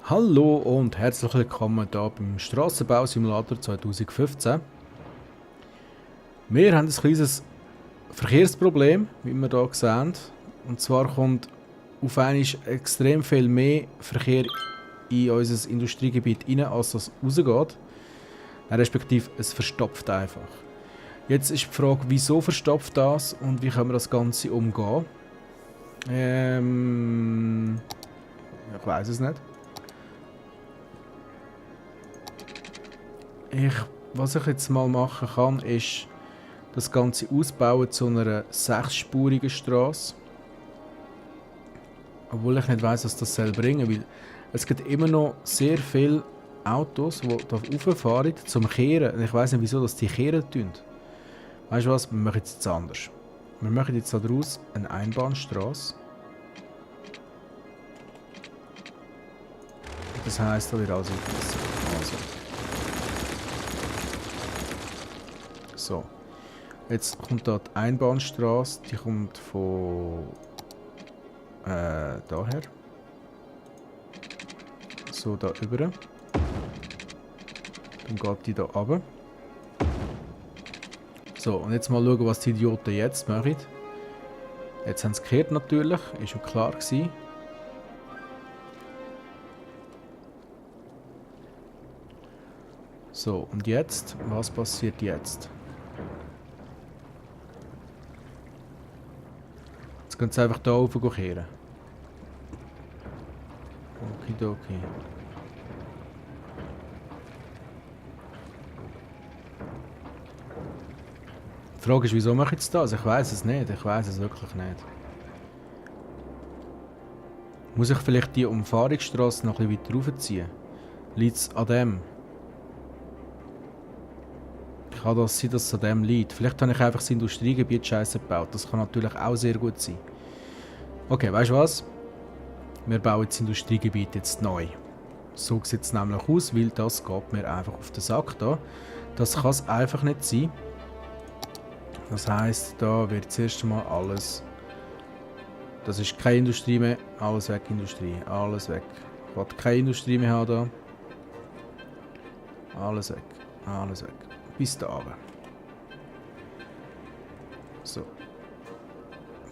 Hallo und herzlich willkommen hier beim Strassenbau-Simulator 2015. Wir haben ein kleines Verkehrsproblem, wie wir hier sehen. Und zwar kommt auf einmal extrem viel mehr Verkehr in unser Industriegebiet rein, als es rausgeht. Respektive, es verstopft einfach. Jetzt ist die Frage, wieso verstopft das und wie können wir das Ganze umgehen? Ich weiß es nicht. Was ich jetzt mal machen kann, ist das Ganze ausbauen zu einer 6-spurigen Straße. Obwohl ich nicht weiss, was das soll bringen, weil es gibt immer noch sehr viele Autos, die da rauffahren zum Kehren. Und ich weiss nicht, wieso dass die kehren tun. Weißt du was? Wir machen jetzt anders. Wir machen jetzt daraus eine Einbahnstraße. Das heisst, da wird alles besser. So. Jetzt kommt da die Einbahnstraße, die kommt von daher. So, da rüber. Dann geht die da runter. So, und jetzt mal schauen, was die Idioten jetzt machen. Jetzt haben sie gekehrt natürlich, ist schon klar gewesen. So, und jetzt? Was passiert jetzt? Jetzt können sie einfach da rauf kehren. Okidoki. Die Frage ist, wieso mache ich jetzt das? Ich weiß es nicht. Ich weiß es wirklich nicht. Muss ich vielleicht die Umfahrungsstraße noch ein bisschen weiter raufziehen? Liegt es an dem? Kann das sein, dass es an dem liegt? Vielleicht habe ich einfach das Industriegebiet scheiße gebaut. Das kann natürlich auch sehr gut sein. Okay, weißt du was? Wir bauen das Industriegebiet jetzt neu. So sieht es nämlich aus, weil das geht mir einfach auf den Sack da. Das kann es einfach nicht sein. Das heisst, da wird zuerst mal alles... Das ist keine Industrie mehr. Alles weg, Industrie. Alles weg. Ich will keine Industrie mehr haben da. Alles weg. Alles weg. Bis da runter. So.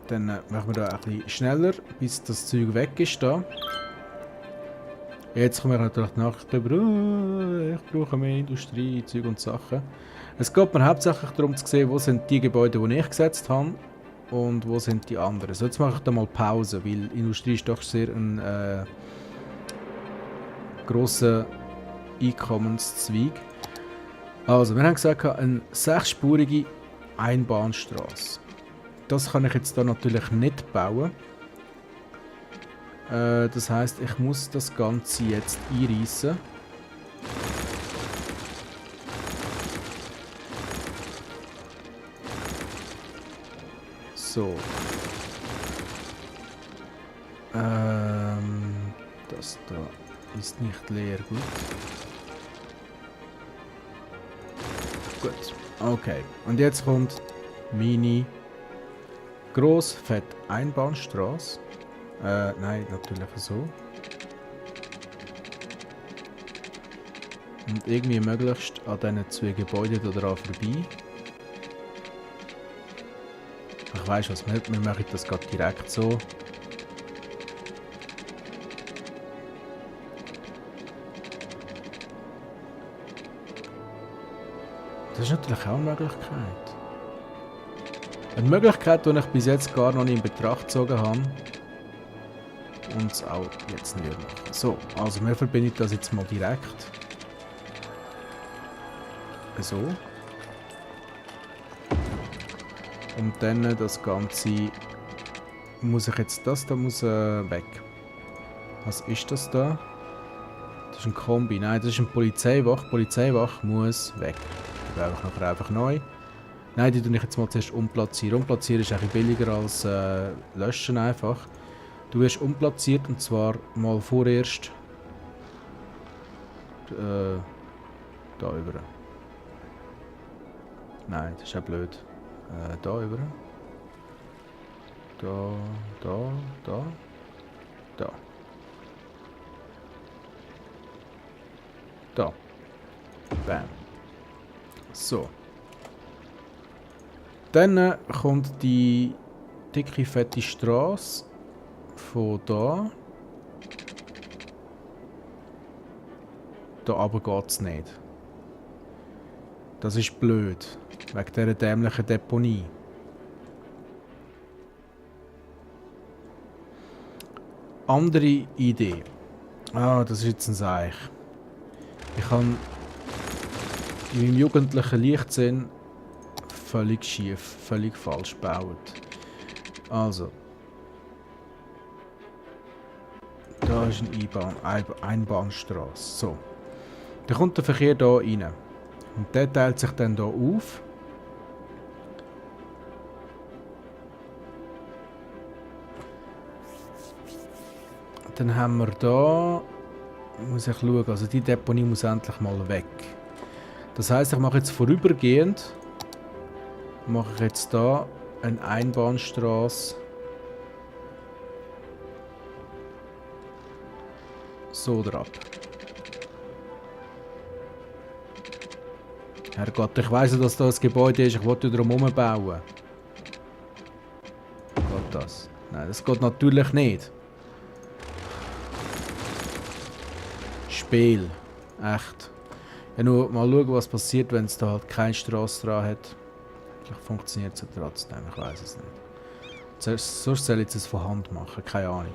Dann machen wir da ein bisschen schneller, bis das Zeug weg ist da. Jetzt kommen wir natürlich nach darüber, ich brauche mehr Industrie, Zeug und Sachen. Es geht mir hauptsächlich darum zu sehen, wo sind die Gebäude, die ich gesetzt habe und wo sind die anderen. So, jetzt mache ich da mal Pause, weil Industrie ist doch sehr ein grosser Einkommenszweig. Also, wir haben gesagt, eine 6-spurige Einbahnstraße. Das kann ich jetzt da natürlich nicht bauen. Das heisst, ich muss das Ganze jetzt einreissen. So. Das da ist nicht leer, gut. Gut, okay. Und jetzt kommt meine gross fett Einbahnstraße. Nein, natürlich so. Und irgendwie möglichst an diesen 2 Gebäuden da dran vorbei. Ich weiss was, wir machen das gerade direkt so. Das ist natürlich auch eine Möglichkeit. Eine Möglichkeit, die ich bis jetzt gar noch nicht in Betracht gezogen habe. Und es auch jetzt nicht machen. So, also wir verbinden das jetzt mal direkt. So. Und dann das Ganze muss ich jetzt, das da muss weg. Was ist das da? Das ist ein Kombi. Nein, das ist ein Polizeiwach. Polizeiwach muss weg. Die baue ich nachher einfach neu. Nein, die tue ich jetzt mal zuerst umplatzieren. Umplatzieren ist eigentlich billiger als löschen einfach. Du wirst umplatziert und zwar mal vorerst da über. Nein, das ist ja blöd. Da über. Da. Da. Bam. So. Dann kommt die dicke, fette Straße von da. Da aber geht's nicht. Das ist blöd. Wegen dieser dämlichen Deponie. Andere Idee. Ah, das ist jetzt ein Seich. Ich habe in meinem jugendlichen Leichtsinn völlig schief, völlig falsch gebaut. Also. Da ist eine Einbahnstraße. So. Dann kommt der Verkehr hier rein. Und der teilt sich dann hier auf. Dann haben wir da, muss ich schauen, also die Deponie muss endlich mal weg. Das heisst, ich mache jetzt vorübergehend, mache ich jetzt da eine Einbahnstraße. So drauf. Herrgott, ich weiss ja, dass da ein Gebäude ist, ich wollte darum umbauen. Geht das? Nein, das geht natürlich nicht. Spiel. Echt. Ja, nur mal schauen, was passiert, wenn es da halt keine Straße dran hat. Vielleicht funktioniert es ja trotzdem, ich weiß es nicht. Sonst soll ich es von Hand machen, keine Ahnung.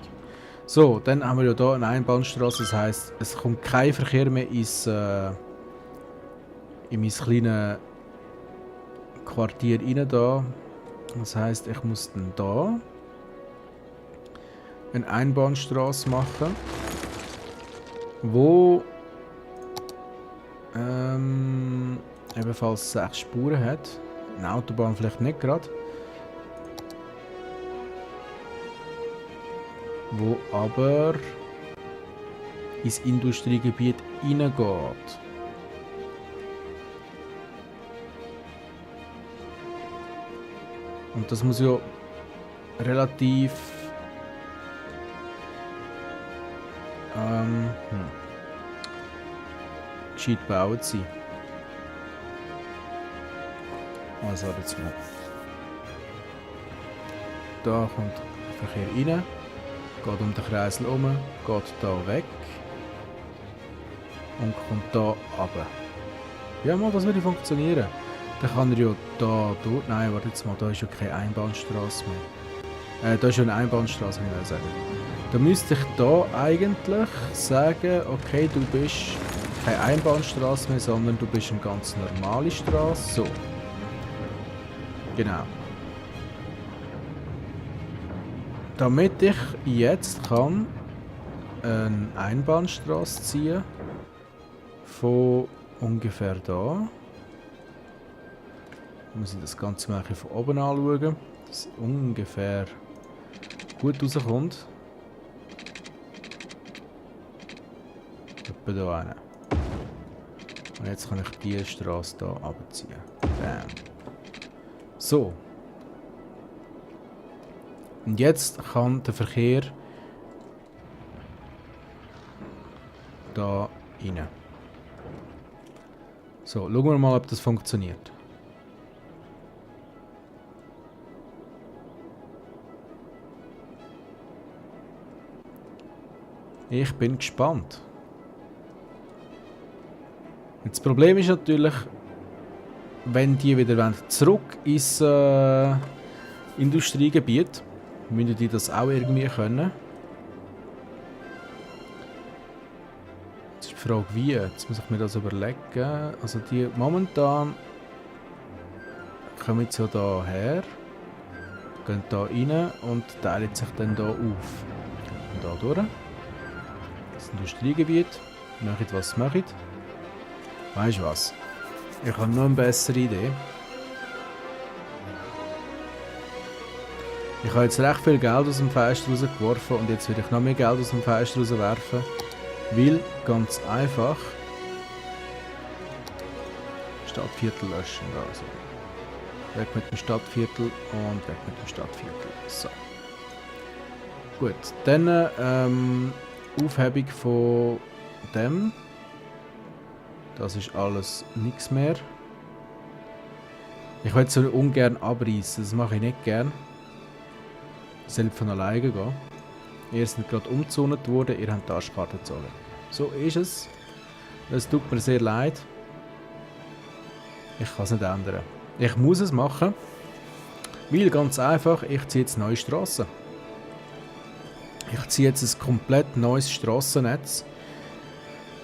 So, dann haben wir ja hier eine Einbahnstraße, das heisst, es kommt kein Verkehr mehr in mein kleines Quartier rein da. Das heisst, ich muss dann da eine Einbahnstraße machen, wo ebenfalls 6 Spuren hat. Eine Autobahn vielleicht nicht gerade. Wo aber ins Industriegebiet reingeht. Und das muss ja relativ gescheit gebaut sein. Also jetzt mal. Da kommt der Verkehr rein, geht um den Kreisel herum, geht da weg und kommt da runter. Ja, mal, das würde funktionieren. Dann kann er ja da durch. Nein, warte jetzt mal, da ist ja keine Einbahnstraße mehr. Da ist ja eine Einbahnstraße, muss ich sagen. Da müsste ich da eigentlich sagen, okay, du bist keine Einbahnstraße mehr, sondern du bist eine ganz normale Straße. So. Genau. Damit ich jetzt kann eine Einbahnstraße ziehen von ungefähr da. Muss ich das Ganze mal von oben anschauen, dass es ungefähr gut rauskommt. Etwa da rein. Und jetzt kann ich diese Straße hier runterziehen. Bam. So. Und jetzt kann der Verkehr da rein. So, schauen wir mal, ob das funktioniert. Ich bin gespannt. Das Problem ist natürlich, wenn die wieder zurück ins Industriegebiet, müssen die das auch irgendwie können. Jetzt ist die Frage, wie? Jetzt muss ich mir das überlegen. Also die momentan kommen jetzt ja da her, gehen da rein und teilen sich dann da auf. Und da durch. Das Industriegebiet. Macht was macht. Weißt du was? Ich habe noch eine bessere Idee. Ich habe jetzt recht viel Geld aus dem Fenster rausgeworfen und jetzt will ich noch mehr Geld aus dem Fenster rauswerfen. Weil, ganz einfach, Stadtviertel löschen. Also. Weg mit dem Stadtviertel und weg mit dem Stadtviertel. So. Gut, dann Aufhebung von dem. Das ist alles nichts mehr. Ich will so ungern abreißen, das mache ich nicht gern. Das soll von alleine gehen. Ihr seid gerade umgezont worden, ihr habt die Arschkarte gezahlt. So ist es. Es tut mir sehr leid. Ich kann es nicht ändern. Ich muss es machen. Weil ganz einfach, ich ziehe jetzt neue Strassen. Ich ziehe jetzt ein komplett neues Strassennetz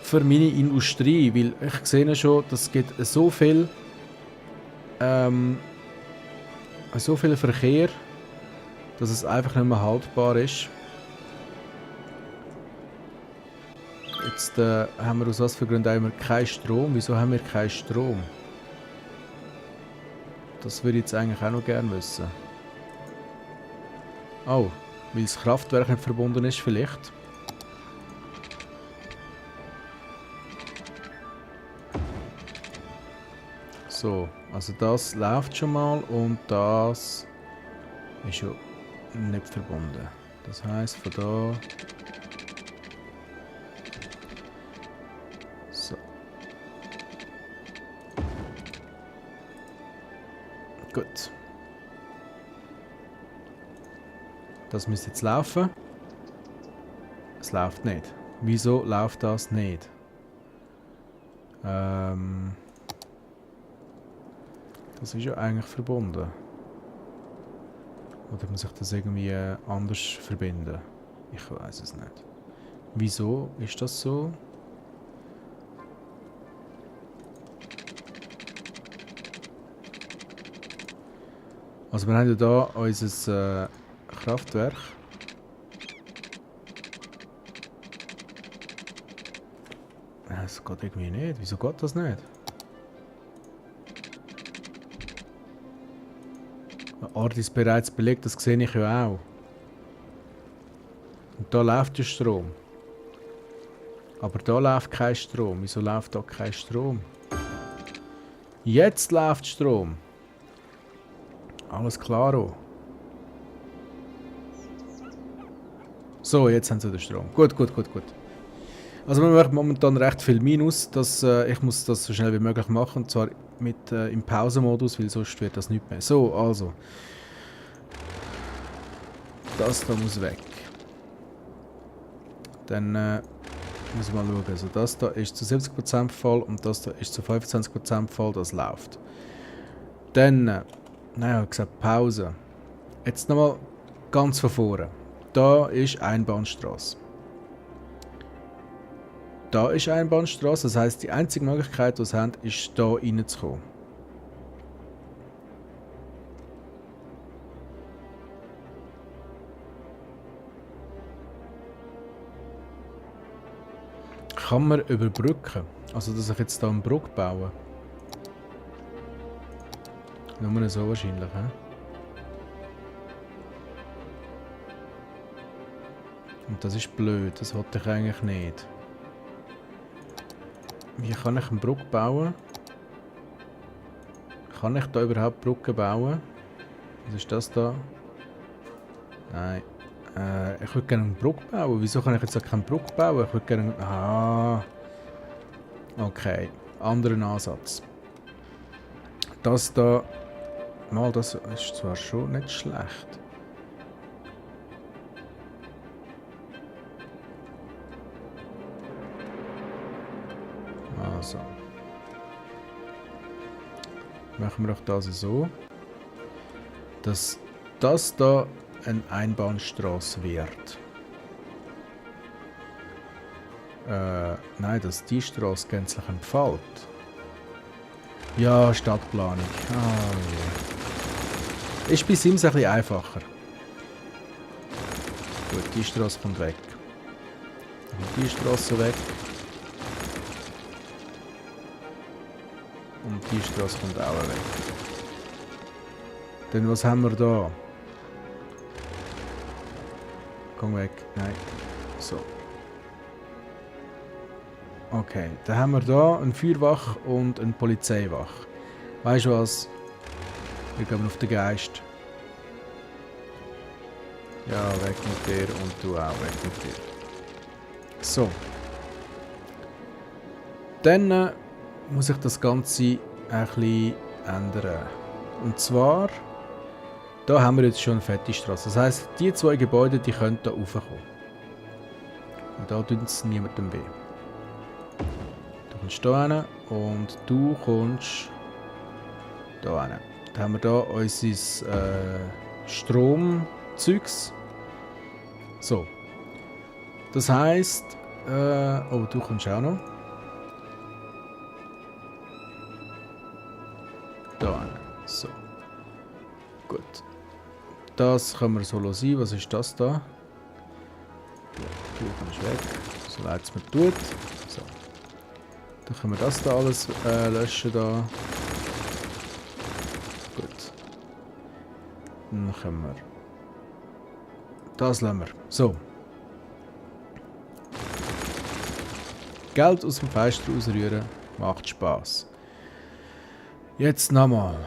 für meine Industrie, weil ich sehe schon, es gibt so viel Verkehr, dass es einfach nicht mehr haltbar ist. Jetzt haben wir aus was für Gründen immer keinen Strom. Wieso haben wir keinen Strom? Das würde ich jetzt eigentlich auch noch gerne wissen. Oh, weil das Kraftwerk nicht verbunden ist vielleicht. So, also das läuft schon mal und das ist schon nicht verbunden. Das heisst von da... So. Gut. Das müsste jetzt laufen. Es läuft nicht. Wieso läuft das nicht? Das ist ja eigentlich verbunden. Oder muss ich das irgendwie anders verbinden? Ich weiß es nicht. Wieso ist das so? Also wir haben ja da unser Kraftwerk. Es geht irgendwie nicht. Wieso geht das nicht? Der Ort ist bereits belegt, das sehe ich ja auch. Und da läuft der Strom. Aber da läuft kein Strom. Wieso läuft da kein Strom? Jetzt läuft Strom. Alles klar. So, jetzt haben sie den Strom. Gut. Also wir machen momentan recht viel Minus. Ich muss das so schnell wie möglich machen. Und zwar mit im Pausenmodus, weil sonst wird das nicht mehr. So, also. Das da muss weg. Dann muss ich mal schauen. Also das da ist zu 70% voll und das da ist zu 25% voll. Das läuft. Dann, naja, ich habe gesagt Pause. Jetzt nochmal ganz von vorne. Da ist Einbahnstraße. Da ist Einbahnstraße, das heisst, die einzige Möglichkeit, die sie haben, ist hier reinzukommen. Kann man überbrücken? Also, dass ich jetzt hier eine Brücke baue? Nur so wahrscheinlich, he? Und das ist blöd, das wollte ich eigentlich nicht. Wie kann ich eine Brücke bauen? Kann ich da überhaupt Brücken bauen? Was ist das da? Nein. Ich würde gerne eine Brücke bauen. Wieso kann ich jetzt auch keine Brücke bauen? Ich würde gerne... Ah. Okay. Anderen Ansatz. Das da... Mal, das ist zwar schon nicht schlecht. Also. Machen wir doch das so. Dass das da eine Einbahnstraße wird. Nein, dass die Straße gänzlich entfällt. Ja, Stadtplanung. Ah, yeah. Ist bei Sims ein bisschen einfacher. Gut, die Straße kommt weg. Und die Straße weg. Und die Straße kommt auch weg. Dann was haben wir da? Komm weg. Nein. So. Okay, dann haben wir da eine Feuerwache und eine Polizeiwache. Weißt du was? Wir gehen auf den Geist. Ja, weg mit dir und du auch, weg mit dir. So. Dann muss ich das Ganze ein bisschen ändern. Und zwar, da haben wir jetzt schon eine fette Straße. Das heisst, die zwei Gebäude, die können da raufkommen. Und da tut es niemandem weh. Du kommst da hin und du kommst da hin. Dann haben wir da unser Stromzeugs. So. Das heisst, oh, du kommst auch noch. Da hin. So. Gut. Das können wir so lassen. Was ist das da? Ja, du kommst weg. So leid es mir tut. So. Dann können wir das da alles löschen da. Gut. Dann können wir das lassen wir. So. Geld aus dem Fenster rausrühren macht Spaß. Jetzt nochmal.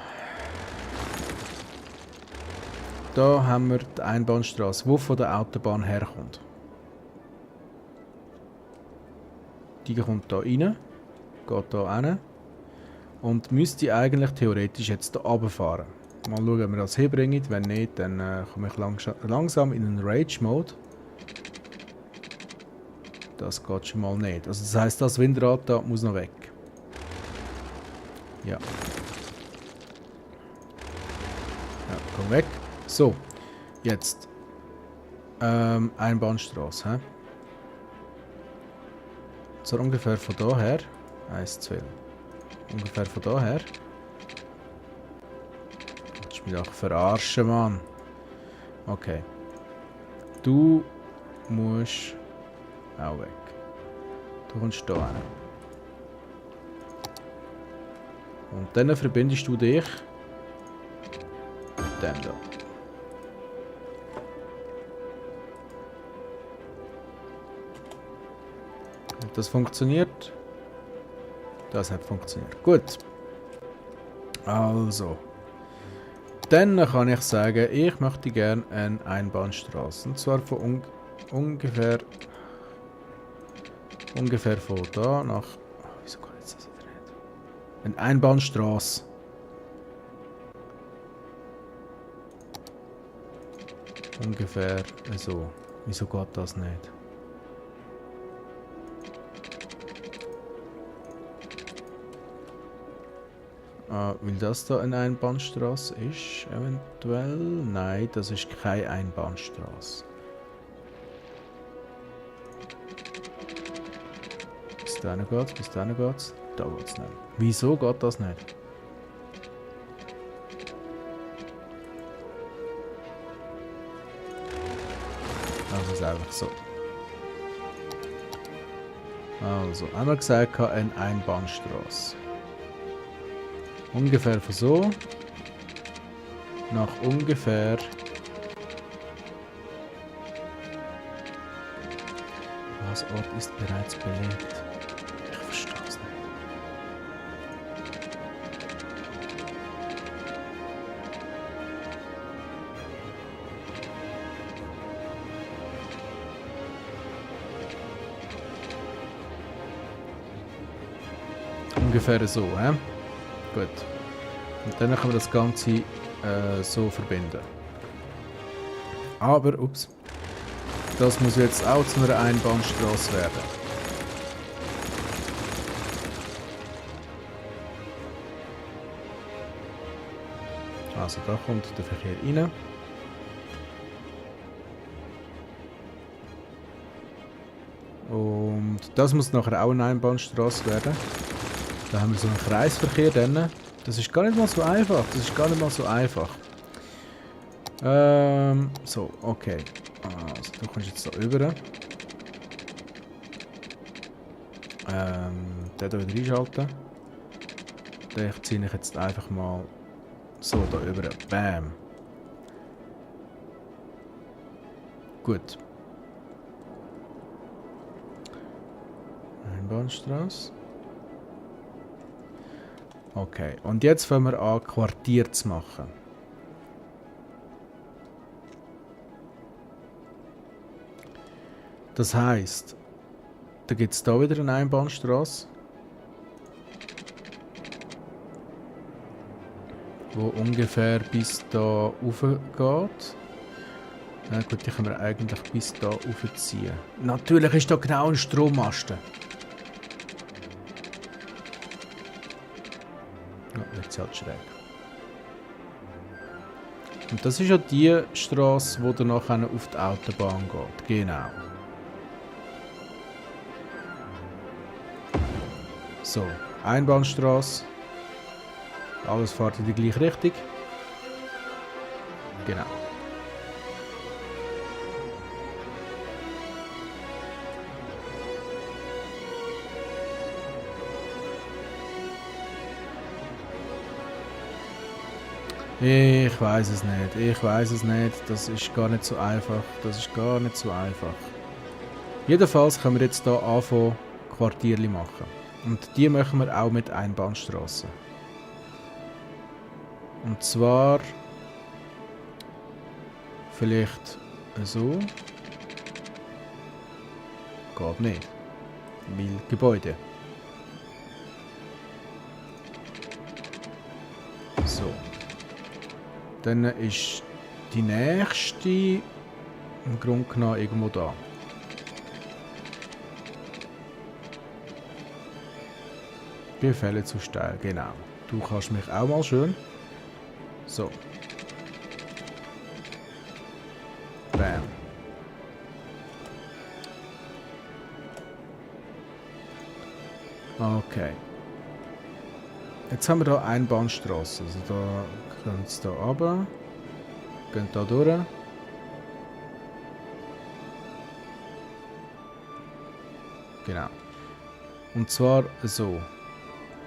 Da haben wir die Einbahnstraße, die von der Autobahn herkommt. Die kommt da rein, geht da hin und müsste eigentlich theoretisch jetzt hier runterfahren. Mal schauen, ob wir das hinbringen. Wenn nicht, dann komme ich langsam in einen Rage-Mode. Das geht schon mal nicht. Also das heisst, das Windrad da muss noch weg. Ja. Ja, komm weg. So, jetzt Einbahnstraße. He? So ungefähr von daher. 1, 2. Ungefähr von daher. Ich will mich doch verarschen, Mann. Okay. Du musst auch weg. Du kommst hier hin. Und dann verbindest du dich mit dem da. Und das funktioniert. Das hat funktioniert. Gut. Also. Dann kann ich sagen, ich möchte gerne eine Einbahnstraße. Und zwar von ungefähr von da nach... Oh, wieso kann ich das wieder nicht? Eine Einbahnstraße. Ungefähr so. Wieso geht das nicht? Weil das da eine Einbahnstraße ist, eventuell? Nein, das ist keine Einbahnstraße. Bis dahin geht's, bis dahin geht's. Da geht's nicht. Wieso geht das nicht? Das ist einfach so. Also, einmal gesagt, eine Einbahnstraße. Ungefähr von so. Nach ungefähr. Was Ort ist bereits belegt? Ich verstehe es nicht. Ungefähr so, hä? Gut. Und dann können wir das Ganze so verbinden. Aber, ups. Das muss jetzt auch zu einer Einbahnstraße werden. Also da kommt der Verkehr rein. Und das muss nachher auch eine Einbahnstraße werden. Da haben wir so einen Kreisverkehr dann. Das ist gar nicht mal so einfach. Das ist gar nicht mal so einfach. So, okay. Also, du kannst jetzt da rüber. Den hier wieder einschalten. Den ziehe ich jetzt einfach mal so da rüber. Bam. Gut. Einbahnstraße. Okay, und jetzt fangen wir an, Quartier zu machen. Das heisst, da gibt es da wieder eine Einbahnstraße. wo ungefähr bis da rauf geht. Na gut, die können wir eigentlich bis da raufziehen. Natürlich ist da genau ein Strommasten. Ja, jetzt halt schräg. Und das ist ja die Straße, die dann nachher auf die Autobahn geht. Genau. So, Einbahnstraße. Alles fährt in die gleiche Richtung. Genau. Ich weiß es nicht. Ich weiß es nicht. Das ist gar nicht so einfach. Das ist gar nicht so einfach. Jedenfalls können wir jetzt hier anfangen, Quartierli machen. Und die machen wir auch mit Einbahnstraßen. Und zwar vielleicht so. Geht nicht. Weil Gebäude. So. Dann ist die nächste im Grunde genommen irgendwo da. Befehle zu steil, genau. Du kannst mich auch mal schön. So. Bam. Okay. Jetzt haben wir hier Einbahnstraße. Also da können Sie da runter. Gehen da durch. Genau. Und zwar so.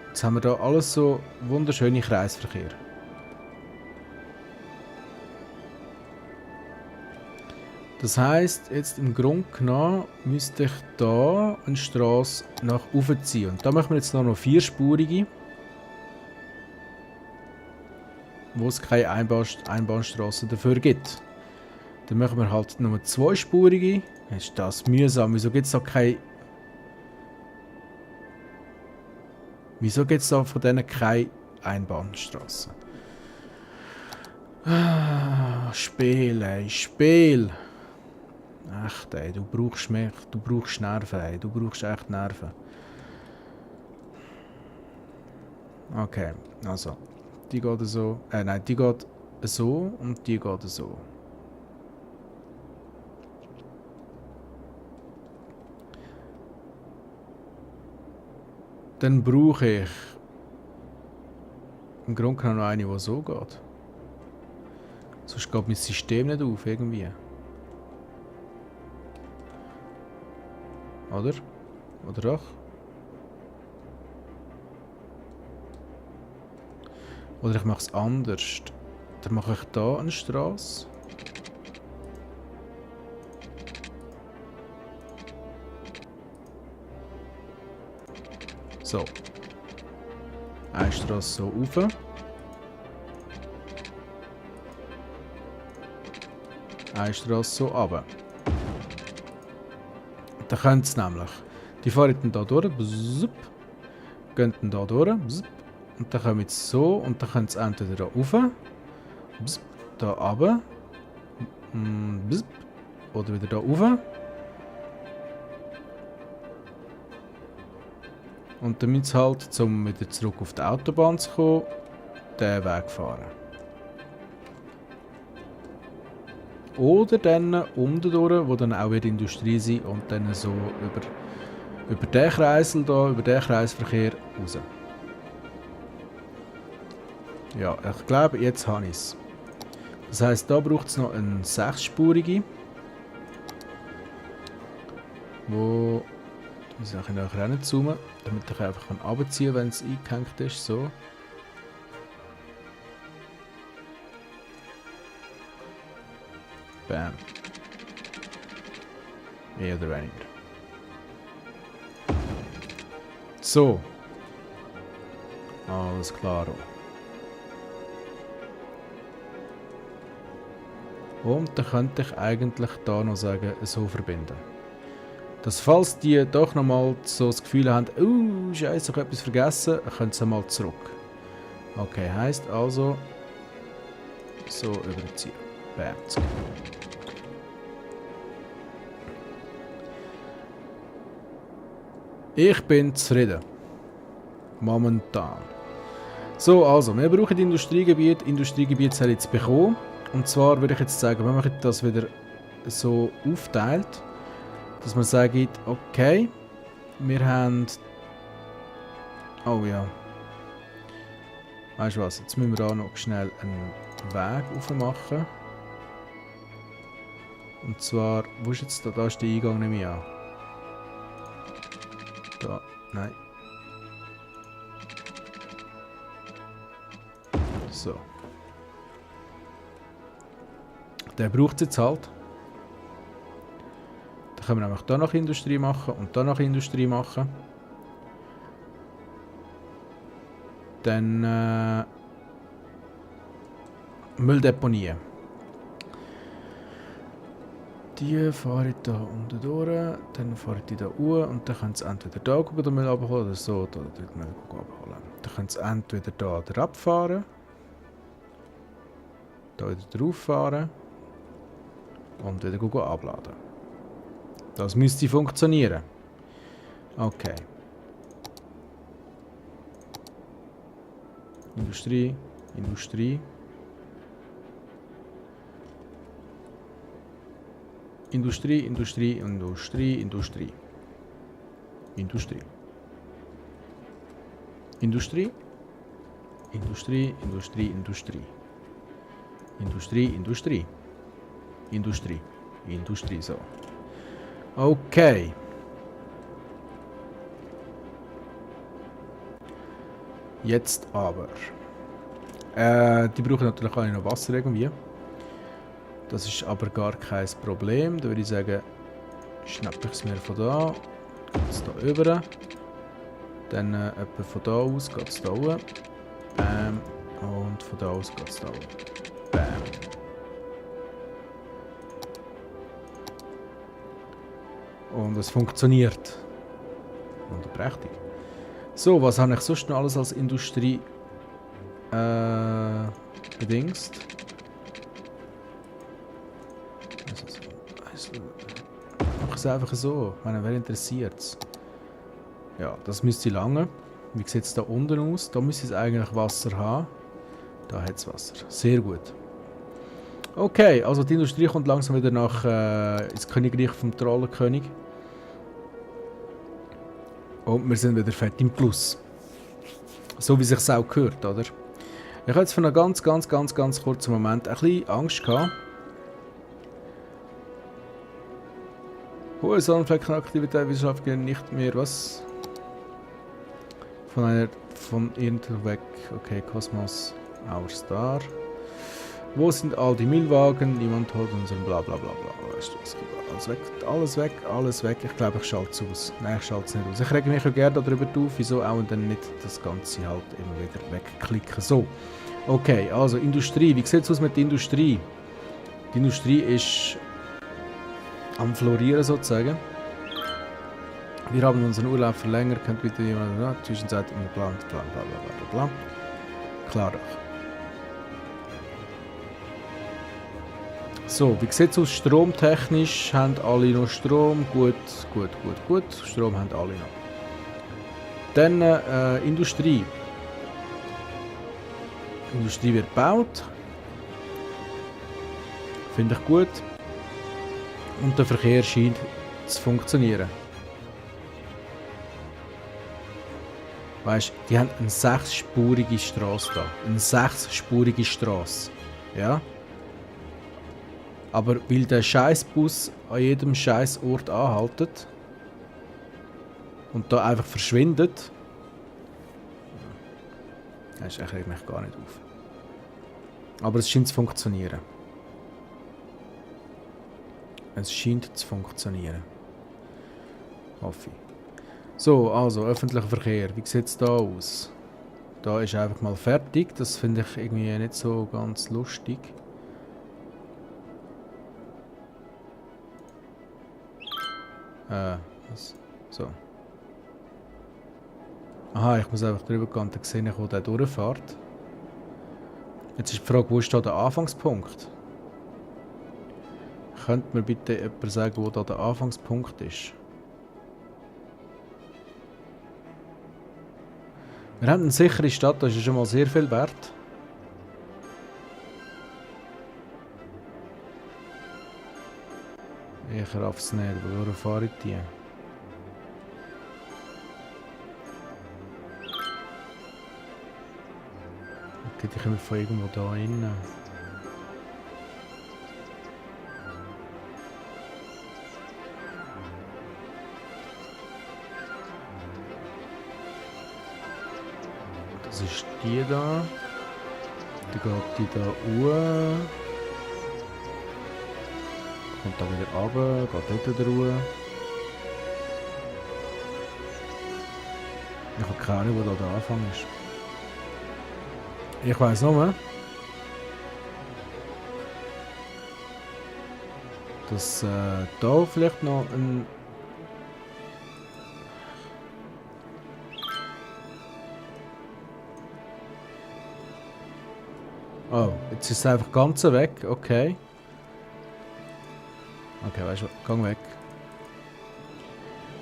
Jetzt haben wir da alles so wunderschöne Kreisverkehr. Das heisst, jetzt im Grunde genommen müsste ich da eine Straße nach oben ziehen. Und da machen wir jetzt noch 4-spurige. Wo es keine Einbahnstraße dafür gibt. Dann machen wir halt nur 2-spurige. Ist das mühsam? Wieso gibt es da keine... Wieso gibt es da von denen keine Einbahnstraße? Ah, Spiel, ey, Spiel. Echt, ey, du brauchst mich, du brauchst Nerven, ey, du brauchst echt Nerven. Okay, also, die geht so, nein, die geht so und die geht so. Dann brauche ich im Grunde genommen noch eine, die so geht. Sonst geht mein System nicht auf, irgendwie. Oder? Oder doch? Oder ich mache es anders. Dann mache ich da eine Straße. So. Eine Straße so rauf. Eine Straße so runter. Dann können sie nämlich. Die fahren dann hier durch. Bzzzup, gehen dann hier durch. Bzzzup, und dann kommen sie so. Und dann können sie entweder hier rauf. Bzzzup, hier runter. Bzzzup, oder wieder hier rauf. Und dann müssen sie halt, um wieder zurück auf die Autobahn zu kommen, diesen Weg fahren. Oder dann durch, wo dann auch wieder Industrie sein und dann so über den Kreisel hier, über den Kreisverkehr raus. Ja, ich glaube, jetzt habe ich es. Das heisst, da braucht es noch eine 6-spurige. Wo... Ich muss nachher reinzoomen, damit ich einfach runterziehen kann, wenn es eingehängt ist. So. Bam. Mehr oder weniger. So. Alles klar. Und dann könnte ich eigentlich da noch sagen, so verbinden. Dass falls die doch nochmal so das Gefühl haben, Scheiße, ich habe etwas vergessen, können sie mal zurück. Okay, heisst also, so überziehen. Bam. Zack. Ich bin zufrieden. Momentan. So, also, wir brauchen Industriegebiet. Industriegebiet soll jetzt bekommen. Und zwar würde ich jetzt sagen, wenn man das wieder so aufteilt, dass man sagt, okay, wir haben... Oh ja. Weißt du was, jetzt müssen wir da noch schnell einen Weg aufmachen. Und zwar, wo ist jetzt da? Da ist der Eingang nicht mehr an. Da, nein. So. Der braucht es jetzt halt. Dann können wir nämlich da noch Industrie machen und da noch Industrie machen. Dann Mülldeponien. Die fahre ich da unten durch, dann fahre ich die da hoch und dann können sie entweder da den Müll abholen oder so, oder den Müll abholen. Dann können sie entweder da abfahren, da wieder drauf fahren und wieder abladen. Das müsste funktionieren. Okay. Industrie, Industrie. Industrie, Industrie, Industrie, Industrie. Industrie. Industrie. Industrie, Industrie, Industrie. Industrie, Industrie. Industrie. Industrie, so. Okay. Jetzt aber. Die brauchen natürlich alle noch Wasser irgendwie. Das ist aber gar kein Problem. Da würde ich sagen, schnappe ich es mir von da. Geht es da rüber. Dann etwa von da aus geht es da hoch. Bam. Und von da aus geht es da hoch. Bam. Und es funktioniert. Wunderprächtig. So, was habe ich sonst noch alles als Industrie bedingst? Mach es einfach so. Ich meine, wer interessiert es? Ja, das müsste lange. Wie sieht es da unten aus? Da müsste es eigentlich Wasser haben. Da hat es Wasser. Sehr gut. Okay, also die Industrie kommt langsam wieder nach ins Königreich vom Trollenkönig. Und wir sind wieder fett im Plus. So wie sich's auch gehört, oder? Ich habe jetzt für einen ganz kurzen Moment ein bisschen Angst gehabt. Hohe Sonnenfleckenaktivität wissenschaftlich nicht mehr, was? Von irgendwo weg. Okay, Kosmos, Our Star. Wo sind all die Müllwagen? Niemand holt unseren bla bla bla bla. Weißt du was? Alles weg, alles weg, alles weg. Ich glaube, ich schalte es aus. Nein, ich schalte es nicht aus. Ich rege mich auch gerne darüber auf, wieso auch und dann nicht das Ganze halt immer wieder wegklicken. So, okay, also Industrie. Wie sieht es aus mit der Industrie? Die Industrie ist am Florieren sozusagen. Wir haben unseren Urlaub verlängert. Könnt bitte jemand zwischenzeitlich bla bla bla bla bla. Klar doch. So, wie sieht es aus stromtechnisch? Haben alle noch Strom? Gut. Strom haben alle noch. Dann Industrie. Industrie wird gebaut. Finde ich gut. Und der Verkehr scheint zu funktionieren. Weißt du, die haben eine 6-spurige Straße da. Eine 6-spurige Straße. Ja? Aber weil der Scheißbus an jedem Scheißort anhaltet und da einfach verschwindet, das regt mich gar nicht auf. Aber es scheint zu funktionieren. Es scheint zu funktionieren. Hoffe ich. So, also öffentlicher Verkehr. Wie sieht es da aus? Da ist einfach mal fertig. Das finde ich irgendwie nicht so ganz lustig. Was? So. Aha, ich muss einfach drüber gehen, dann sehe ich, wo der durchfährt. Jetzt ist die Frage, wo ist da der Anfangspunkt? Könnte mir bitte jemand sagen, wo da der Anfangspunkt ist? Wir haben eine sichere Stadt, das ist schon mal sehr viel wert. Ich raff's nicht, wo fahre ich die? Okay, die kommen von irgendwo da rein. Das ist die da. Dann geht die da hoch. Kommt da wieder runter, geht dort wieder hoch. Ich habe keine Ahnung, wo da der Anfang ist. Ich weiss nur, dass da vielleicht noch ein... Oh, jetzt ist es einfach ganz weg, okay. Okay, weißt du, gang weg.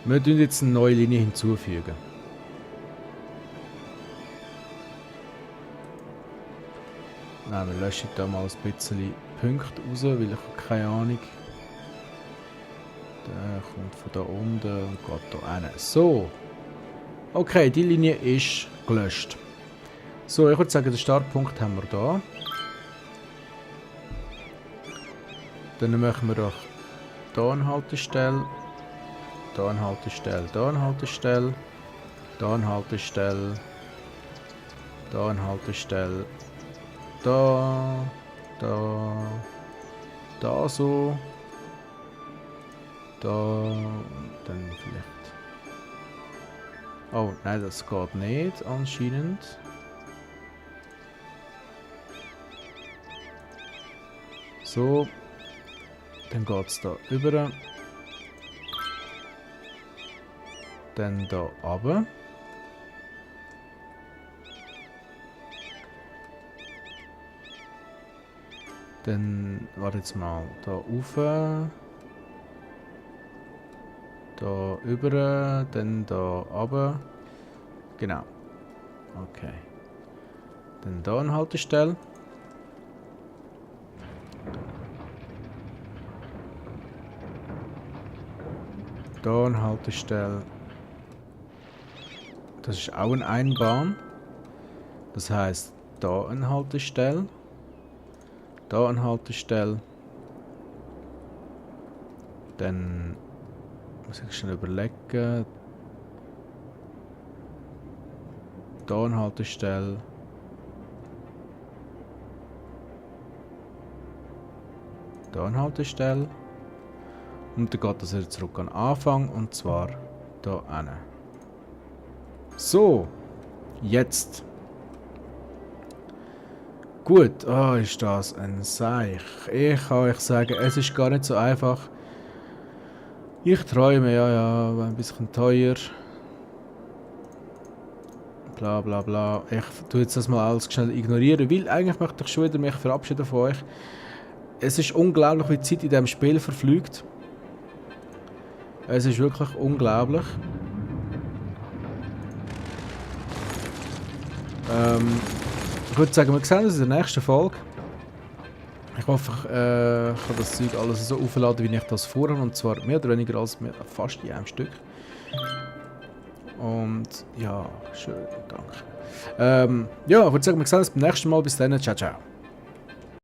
Wir tun jetzt eine neue Linie hinzufügen. Nein, wir löschen da mal ein bisschen Punkte raus, weil ich habe keine Ahnung. Der kommt von da unten und geht da hin. So. Okay, die Linie ist gelöscht. So, ich würde sagen, den Startpunkt haben wir da. Dann machen wir doch hier eine Haltestelle, hier eine Haltestelle, hier eine Haltestelle, hier eine Haltestelle, hier eine Haltestelle, da so, da und dann vielleicht. Oh, nein, das geht nicht anscheinend. So. Dann geht es da über. Dann da runter. Dann, warte jetzt mal, da rauf. Da über, dann da runter. Genau. Okay. Dann da eine Haltestelle. Da eine Haltestelle. Das ist auch eine Einbahn. Das heisst, da eine Haltestelle. Da eine Haltestelle. Dann muss ich schon überlegen. Da eine Haltestelle. Da eine Haltestelle. Und dann geht das wieder zurück an den Anfang, und zwar hier hin. So, jetzt. Gut, ist das ein Seich. Ich kann euch sagen, es ist gar nicht so einfach. Ich träume, ja, ein bisschen teuer. Bla bla bla. Ich tue jetzt das mal alles schnell ignorieren, weil eigentlich möchte ich schon wieder mich verabschieden von euch. Es ist unglaublich, wie die Zeit in diesem Spiel verfliegt. Es ist wirklich unglaublich. Ich würde sagen, wir sehen uns in der nächsten Folge. Ich hoffe, ich kann das Zeug alles so aufladen, wie ich das vorhabe. Und zwar mehr oder weniger als fast in einem Stück. Und ja, schön, danke. Ja, ich würde sagen, wir sehen uns beim nächsten Mal. Bis dann, ciao, ciao.